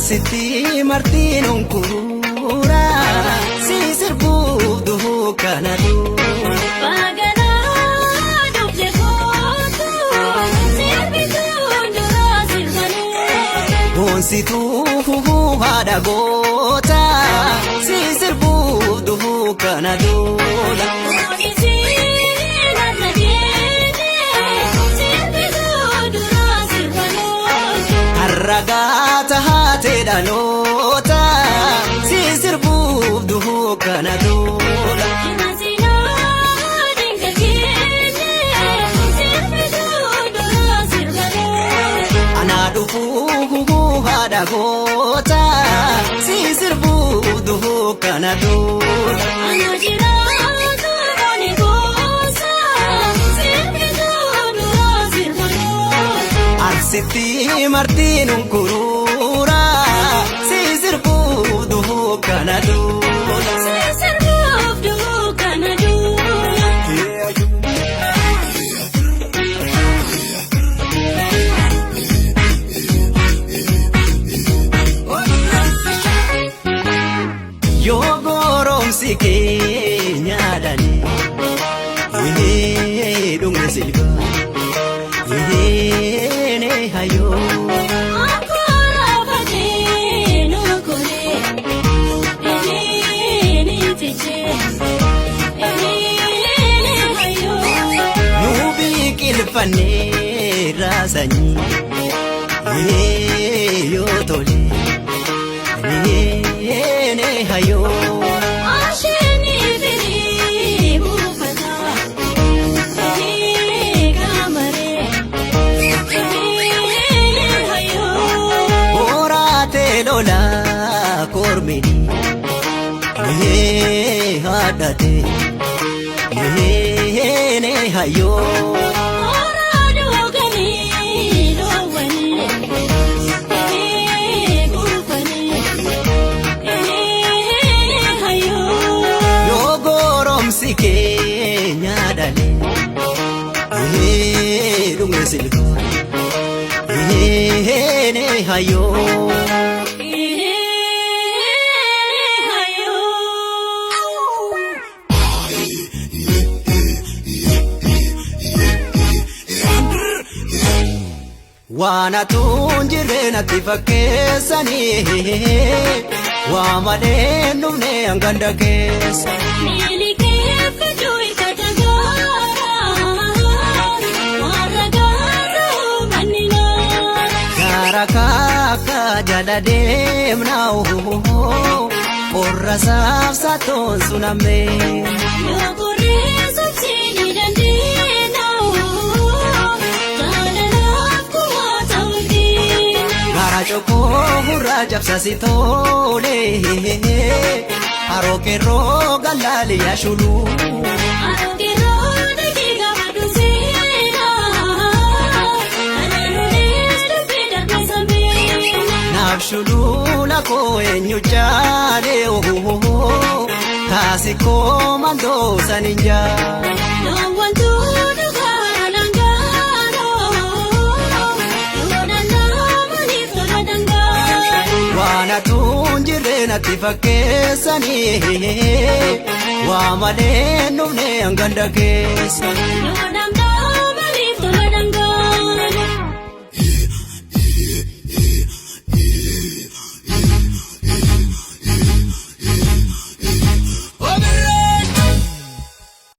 Arsitti martiin unkuruura si sirbuuf duhuu kana duula. Baganaa dugde kootu sirbituun dura sirbanoota. Boonsituu haadha goota si sirbuuf duhuu kana duula. Oomishii narra geete sirbituun dura sirbanoota. Harragaata haatee dhaloota si sirbuuf duhuu kana duula. Masinaa dinga geete sirbituun dura sirbanoota. Anaa dhufuu haadha goota si sirbuuf duhuu kana duula. Ano jiraatu koni goosa sirbituun dura sirbanoota. Arsitti martiin unkuruura si sirbuuf duhuu kana duula. Sirbuuf duhuu kana duula. Yoo goromsi keenyaadhaani dhumni silga hayyoo. Akkuma fatee nukuree eenyee tijjee eenyee hayyoo. Nu biqilfannee raasanii yoo tole hayyoo. Asheenii firii buufataa eenyee kaamaree eenyee hayyoo. Boraatee lolaa kormini haadhate hayyoo. Oraa ganii loowwanii kuufanii hayyoo. Yoo goromsi keenya dhale dhumni silga hayyoo. Waan atuun jirre natti fakkeessanii waa malee dhumne hanganda keessa. Gaara kaakka jala deemna qorra saafsatoon sunammee. Gaara cokoo gurraa cabsasi tole haroo qeerroo galaali yaashuluu. Naaf shuluula koo eenyu jaalee taasikoo mandoo sanin jaa. Waan atuun jirre natti fakkeessanii waa malee dhumne hanganda keessa. Yoona